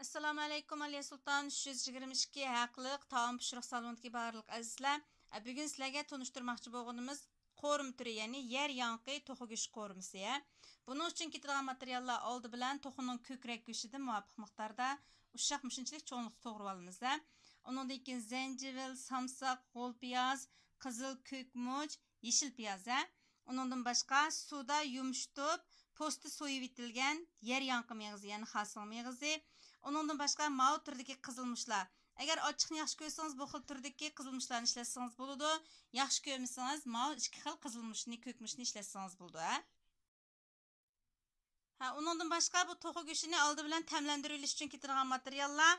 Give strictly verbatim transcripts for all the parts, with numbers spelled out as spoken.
ئەسسالامۇ ئەلەيكۇم، ئالىيە سۇلتان ئۈچ يۈز يىگىرمە ئىككى ھەقلىق تائام پىشۇرۇق سالونىدىكى بارلىق ئەزىزلەر. ئە، بۈگۈن سىلەرگە تونۇشتۇرماقچى بولغىنىمىز قورۇما تۈرى، يەنى يەر ياڭىقى توخۇ گۆشى قورۇمىسى. ھە، بۇنىڭ ئۈچۈن كېتىدىغان ماتېرىياللار: ئالدى بىلەن توخۇنىڭ كۆكرەك گۆشىدىن مۇۋاپىق مىقداردا ئۇششاق مۇشۇنچىلىك چوڭلۇقتا توغرىۋالىمىز. ھە، ئۇنىڭدىن كېيىن زەنجىۋىل، سامساق، غول پىياز، قىزىل كۆك مۇچ، يېشىل پىياز، ھە. ئۇنىڭدىن باشقا سۇدا يۇمشىتىپ، پوستى سويۇۋېتىلگەن يەر ياڭىقى مېغىزى، يەنى خاسىڭ مېغىزى. ئۇنىڭدىن باشقا ماۋۇ تۈردىكى قىزىلمۇچلار. ئەگەر ئاچچىقنى ياخشى كۆرسىڭىز، بۇ خىل تۈردىكى قىزىلمۇچلارنى ئىشلەتسىڭىز بولىدۇ. ياخشى كۆرمىسىڭىز، ماۋۇ ئىككى خىل قىزىلمۇچنى، كۆكمۇچنى ئىشلەتسىڭىز بولىدۇ، ھە. ھە، ئۇنىڭدىن باشقا بۇ توخۇ گۆشىنى ئالدى بىلەن تەملەندۈرۈۋېلىش ئۈچۈن كېتىدىغان ماتېرىياللار،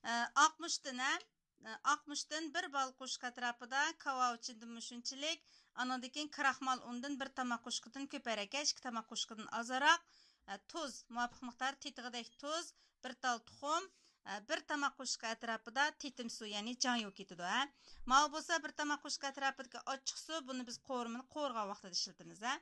ئە، ئاقمۇچتىن، ھە، ئە، ئاقمۇچتىن بىر بال قوشۇق ئەتراپىدا، كاۋاۋىچىندىن مۇشۇنچىلىك، ئانىڭدىن كېيىن كراخمال ئۇندىن بىر تاماق قوشۇقىدىن كۆپرەك، ئىككى تاماق قوشۇقىدىن ئازراق، ئە، تۇز، مۇۋاپىق مىقداردا تېتىغۇدەك تۇز، بىر تال تۇخۇم، ئە، بىر تاماق قوشۇقى ئەتراپىدا تېتىم سۇ، يەنى جاڭيۇ كېتىدۇ، ھە. ماۋۇ بولسا بىر تاماق قوشۇقى ئەتراپىدىكى ئاچچىق سۇ، بۇنى بىز قورۇمىنى قورۇغان ۋاقتىدا ئىشلىتىمىز، ھە.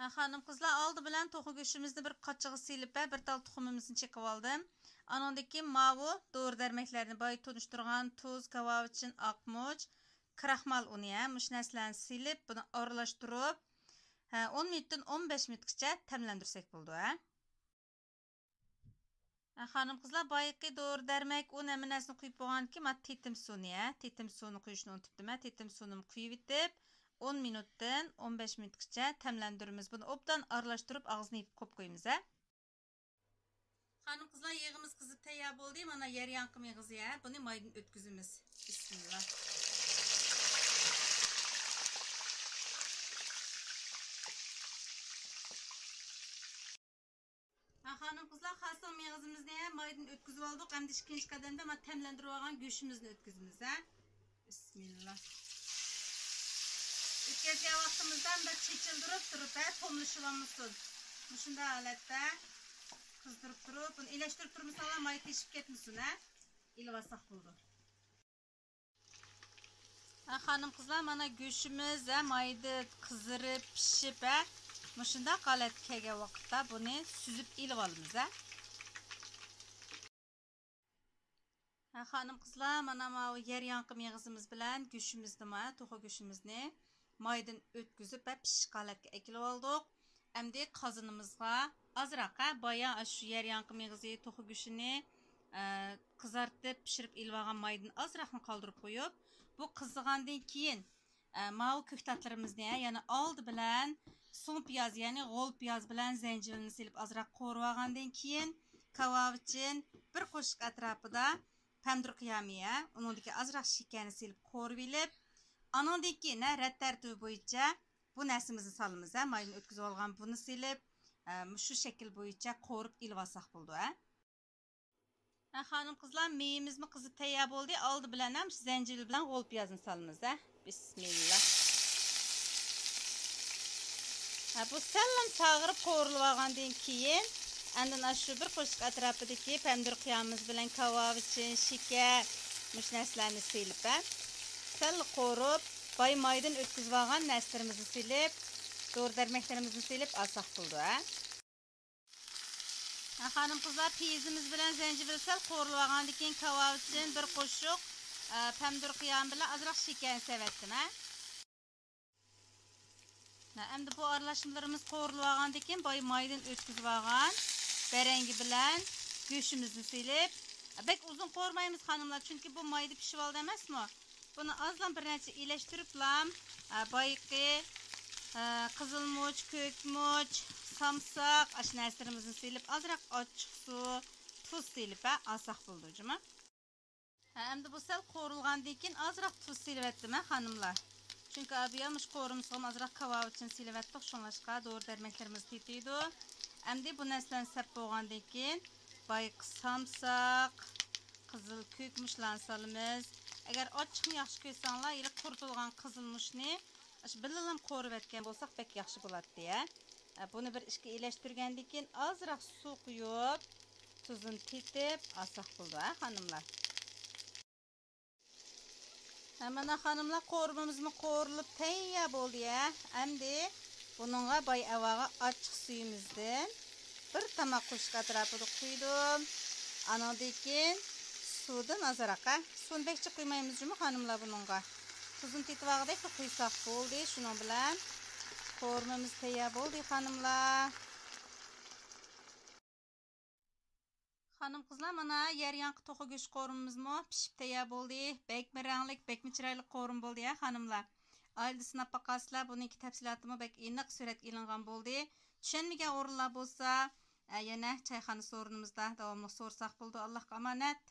ھە، خانىم قىزلار، ئالدى بىلەن توخۇ گۆشىمىزنى بىر قاچىغا سېلىپ، ھە، بىر تال تۇخۇمىمىزنى چېقىۋالدىم. ئانىڭدىن كېيىن ماۋۇ دورا دەرمەكلەرنى، بايا تونۇشتۇرغان تۇز، كاۋاۋىچىن، ئاقمۇچ، كراخمال ئۇنى، ھە، مۇشۇ نەرسىلەرنى سېلىپ، بۇنى ئارىلاشتۇرۇپ، ھە، ئون مىنۇتتىن ئون بەش مىنۇتقىچە تەملەندۈرسەك بولىدۇ، ھە. ھە، خانىم قىزلار، بايىقى دورا دەرمەك ئۇن ھەممە نەرسىنى قۇيۇپ بولغاندىن كېيىن، مانا تېتىم سۇنى، ھە، تېتىم سۇنى قۇيۇشنى ئۇنتۇپتىمەن. تېتىم سۇنىمۇ قۇيۇۋېتىپ، ئون مىنۇتتىن ئون بەش مىنۇتقىچە تەملەندۈرىمىز. بۇنى ئوبدان ئارىلاشتۇرۇپ، ئاغزىنى يېپىپ قويۇپ قويىمىز، ھە. خانىم قىزلار، يېغىمىز قىزىپ تەييار بولدى. مانا يەر ياڭىقى مېغىزى، ھە، بۇنى مايدىن ئۆتكۈزىمىز. بىسمىللا. ھە، خانىم قىزلار، خاسىڭ مېغىزىمىزنى ھە مايدىن ئۆتكۈزۈپ ئالدۇق. ئەمدى ئىككىنچى قەدەمدە مانا تەملەندۈرۈپ ئالغان گۆشىمىزنى ئۆتكۈزىمىز، ھە. بىسمىللا. ئۆتكۈزگەن ۋاقتىمىزدا مۇنداق چېچىلدۇرۇپ تۇرۇپ، ھە، توملىشىۋالمىسۇن. مۇشۇنداق ھالەتتە قىزدۇرۇپ تۇرۇپ، بۇنى ئىلەشتۈرۈپ تۇرمىساڭلار ماي تېشىپ كەتمىسۇن، ھە. ئېلىۋالساق بولىدۇ. ھە، خانىم قىزلار، مانا گۆشىمىز، ھە، مايدا قىزىرىپ، پىشىپ، ھە، مۇشۇنداق ھالەتكە كەلگەن ۋاقىتتا بۇنى سۈزۈپ ئېلىۋالىمىز، ھە. ھە، خانىم قىزلار، مانا ماۋۇ يەر ياڭىقى مېغىزىمىز بىلەن گۆشىمىزنى، مانا توخۇ گۆشىمىزنى مايدىن ئۆتكۈزۈپ ۋە پىششىق ھالەتكە ئەكېلىۋالدۇق. ئەمدى قازىنىمىزغا ئازراق، ھە، بايا ئاشۇ يەر ياڭىقى مېغىزى، توخۇ گۆشىنى، ئە، قىزارتىپ، پىشۇرۇپ ئېلىۋالغان مايدىن ئازراقنى قالدۇرۇپ قويۇپ، بۇ قىزىغاندىن كېيىن، ئە، ماۋۇ كۆكتاتلىرىمىزنى، ھە، يەنى ئالدى بىلەن سۇڭ پىياز، يەنى غول پىياز بىلەن زەنجىۋىلنى سېلىپ ئازراق قورۇۋالغاندىن كېيىن، كاۋاۋىچىن بىر قوشۇق ئەتراپىدا پەمىدۇر قىيامى، ھە، ئۇنىڭدىكى ئازراق شېكەرنى سېلىپ قورۇۋېلىپ، ئانىڭدىن كېيىن، ھە، رەت تەرتىبى بويىچە بۇ نەرسىمىزنى سالىمىز، ھە، مايدىن ئۆتكۈزۈۋالغان بۇنى سېلىپ، ئە، مۇشۇ شەكىل بويىچە قورۇپ ئېلىۋالساق بولىدۇ، ھە. ھە، خانىم قىزلار، مېيىمىزمۇ قىزىپ تەييار بولدى. ئالدى بىلەن ھەم شۇ زەنجىۋىل بىلەن غول پىيازنى سالىمىز، ھە. بىسمىللا. ھە، بۇ سەللا ساغىرىپ قورۇلۇۋالغاندىن كېيىن، ئاندىن ئاشۇ بىر قوشۇق ئەتراپىدىكى پەمىدۇر قىيامىمىز بىلەن كاۋاۋىچىن، شېكەر، مۇشۇ نەرسىلەرنى سېلىپ، ھە، سەللا قورۇپ، بايا مايدىن ئۆتكۈزۈۋالغان نەرسىلىرىمىزنى سېلىپ، دورا دەرمەكلىرىمىزنى سېلىپ ئالساق بولىدۇ، ھە. ھە، خانىم قىزلار، پىيىزىمىز بىلەن زەنجىۋىل سەل قورۇلۇۋالغاندىن كېيىن، كاۋاۋىچىن بىر قوشۇق، ئە، پەمىدۇر قىيامى بىلەن ئازراق شېكەرنى سېلىۋەتتىم، ھە. ھە، ئەمدى بۇ ئارىلاشمىلىرىمىز قورۇلۇۋالغاندىن كېيىن، بايا مايدىن ئۆتكۈزۈۋالغان بەرەڭگە بىلەن گۆشىمىزنى سېلىپ، بەك ئۇزۇن قورۇمايمىز، خانىملار، چۈنكى بۇ مايدا پىشىۋالدى ئەمەسمۇ؟ بۇنى ئازلا بىر نەچچە ئىلەشتۈرۈپلا، ئە، بايىقى، ئە، قىزىلمۇچ، كۆكمۇچ، سامساق، ئاشۇ نەرسىلىرىمىزنى سېلىپ، ئازراق ئاچچىق سۇ، تۇز سېلىپ، ھە، ئالساق بولىدۇ، جۇمۇ. ھە، ئەمدى بۇ سەل قورۇلغاندىن كېيىن ئازراق تۇز سېلىۋەتتىم، ھە، خانىملار. چۈنكى ئابىيا مۇشۇ قورۇمىسىغىمۇ ئازراق كاۋاۋىچىن سېلىۋەتتۇق، شۇڭلاشقا دورا دەرمەكلىرىمىز تېتىيدۇ. ئەمدى بۇ نەرسىلەرنى سەپ بولغاندىن كېيىن، بايىقى سامساق، قىزىل كۆكمۇچلارنى سالىمىز. ئەگەر ئاچچىقنى ياخشى كۆرسەڭلار، ھېلى قۇرۇتۇلغان قىزىلمۇچنى ئاشۇ بىللىلا قورۇۋەتكەن بولساق بەك ياخشى بولاتتى، ھە. بۇنى بىر ئىككى ئىلەشتۈرگەندىن كېيىن ئازراق سۇ قۇيۇپ، تۇزىنى تېتىپ ئالساق بولىدۇ، ھە، خانىملار. ھە، مانا خانىملار، قورۇمىمىزمۇ قورۇلۇپ تەييار بولدى، ھە. ئەمدى بۇنىڭغا بايا ئەۋۋالغا ئاچچىق سۈيىمىزدىن بىر تاماق قوشۇق ئەتراپىدا قۇيدۇم. ئانىڭدىن كېيىن سۇدىن ئازراق، ھە، سۇنى بەك جىق قۇيمايمىز جۇمۇ خانىملار بۇنىڭغا. تۇزىنى تېتىۋالغۇدەكلا قۇيساق بولدى. شۇنىڭ بىلەن قورۇمىمىز تەييار بولدى خانىملار. خانىم قىزلار، مانا يەر ياڭىقى توخۇ گۆش قورۇمىمىزمۇ پىشىپ تەييار بولدى. بەكمۇ رەڭلىك، بەكمۇ چىرايلىق قورۇم بولدى ھە خانىملار. ئائىلىدە سىناپ باقارسىلەر، بۇنىڭكى تەپسىلاتىمۇ بەك ئېنىق سۈرەتكە ئېلىنغان بولدى. چۈشەنمىگەن ئورۇنلار بولسا، ئە، يەنە چايخانا سورۇنىمىزدا داۋاملىق سورىساق بولىدۇ. ئاللاھقا ئامانەت.